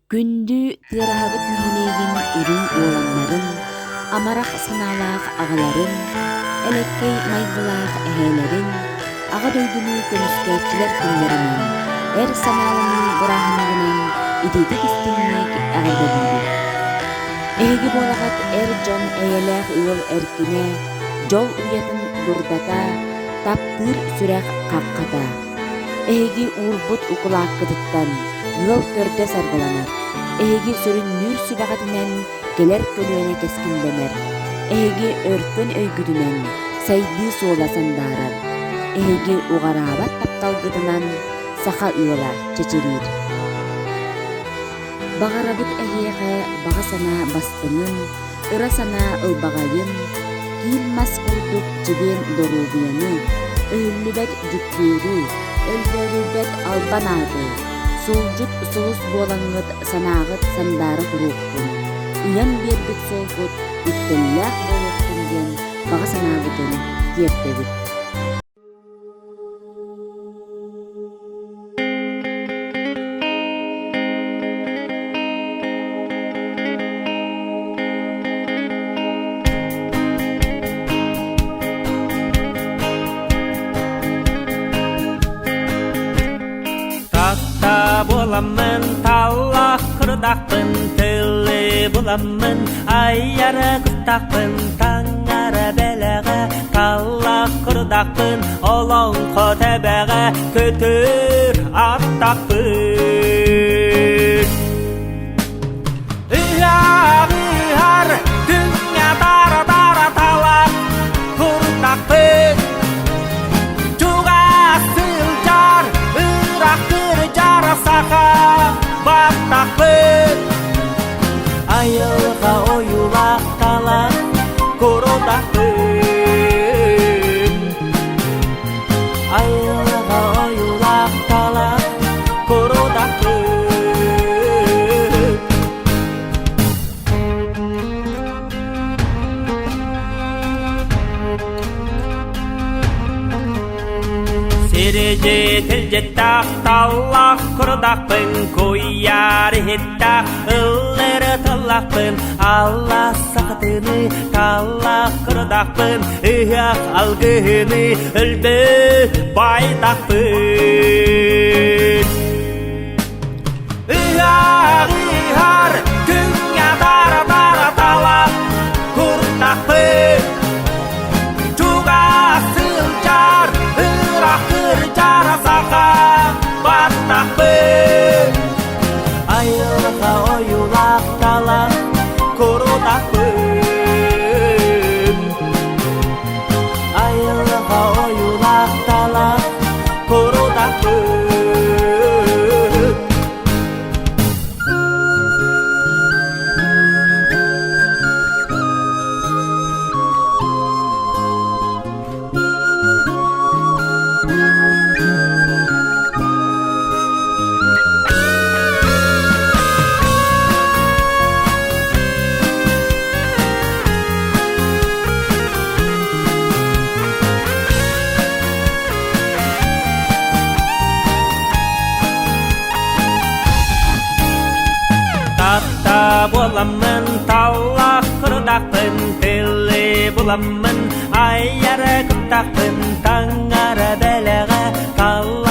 Күндү Тыараһабыт нэһилиэгин үрүҥ уоланнарын, амарах санаалаах аҕаларын, элэккэй майгылаах эһээлэрин, Аҕа дойдуну көмүскээччилэр күннэринэн, эр санааланыы бырааһынньыгынан итиитик-истиҥник эҕэрдэлиибит! Эһиги буолаҕыт эр дьон эйэлээх ыал эркинэ, дьол уйатын дурдата, таптыыр сүрэх хаххата. Эһиги уурбут укулааккытыттан ыал төрдө саргыланар, эһиги сүрүннүүр сүбэҕитинэн кэлэр көлүөнэ кэскиллэнэр, эһиги өркөн өйгүтүнэн сайдыы суола сандаарар, эһиги уҕараабат тапталгытынан саха ыала чэчириир. Баҕарабыт эһиэхэ баҕа санаа бастыҥын, ыра санаа ылбаҕайын, киил мас курдук чэгиэн доруобуйаны, өһүллүбэт дьүккүөрү, өлбөөрүйбэт албан ааты, суолдьут сулус буолаҥҥыт санааҕыт сандаара туруохтун, ыйан биэрбит суолгут үктэллээх буолуохтун диэн баҕа санаабытын тиэрдэбит. Таста буоламмын, таллах кырдахпын, тылы буламмын, айары куттахпын, таҥара бэлэҕэ, таллах кырдахпын, олоҥхо тэбэҕэ, көтөр аттахпын. Ыһар-ыһар күҥҥэ тара-тара талах курдахпын, чугас сылдьар ыраах кырдьар саха баттахпын. Айылҕа ойуулаах талах курдахпын. Айылҕа ойуулаах талах курдахпын. Сирдьит-илдьиттээх таллах курдахпын, куйаар иһиттээх ыллыр тыллахпын, алла сахатыны таллах курдахпын, ыһыах алгыһыны өлбөт байтахпын. Ыһар-ыһар күҥҥэ тара-тара талах куртахпын, чугас сылдьар ыраах кырдьар саха баттахпын. Айылҕа ойуулаах талах курутахпын. Айылҕа ойуулаах талах курутахпын. Таста буоламмын, таллах курдахпын, тылы буламмын, айары кыттахпын, таҥара бэлэҕэ таллах.